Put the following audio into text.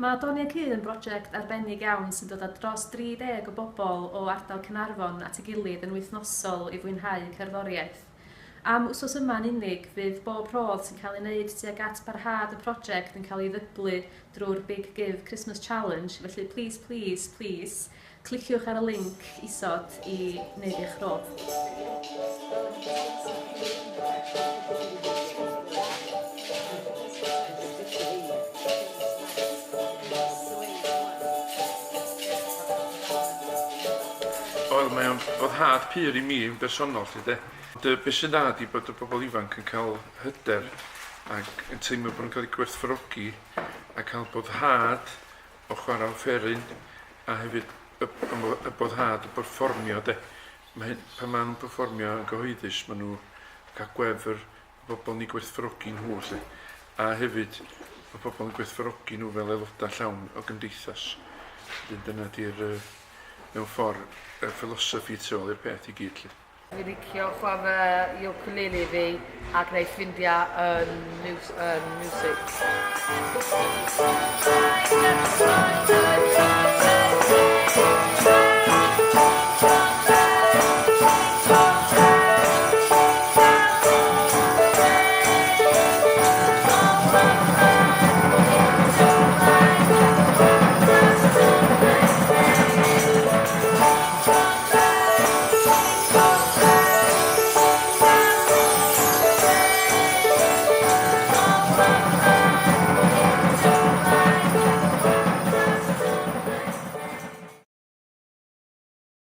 Mae Doniau Cudd yn brosiect arbennig iawn sy'n dod â dros 30 o bobl o ardal Caernarfon at ei gilydd yn wythnosol i fwynhau cerddoriaeth. Am wsos yma yn unig, fydd bob rhodd sy'n cael ei wneud tuag at barhad y prosiect yn cael ei ddyblu drwy'r Big Give Christmas Challenge, felly plîs, plîs, plîs, cliciwch ar y linc isod i wneud eich rhodd. Wel, mae o'n foddhad pur i mi yn bersonol 'lly 'de. Ond yy be' sy'n dda ydi bod y bobl ifanc yn cael hyder ac yn teimlo bod nhw'n cael eu gwerthfawrogi a cael boddhad o chwarae offeryn a hefyd y y boddhad o berfformio 'de. Mae hyn, pan maen nhw'n perfformio yn gyhoeddus maen nhw cael gwefr y bobl yn eu gwerthfawrogi nhw 'lly. A hefyd mae pobl yn gwerthfawrogi nhw fel aelodau llawn o gymdeithas. Wedyn dyna 'di'r yy mewn ffordd y philosophy tu ôl i'r peth i gyd 'lly. Fi'n licio chwarae ukulele fi a gwneud ffrindiau yn miws- yn miwsig.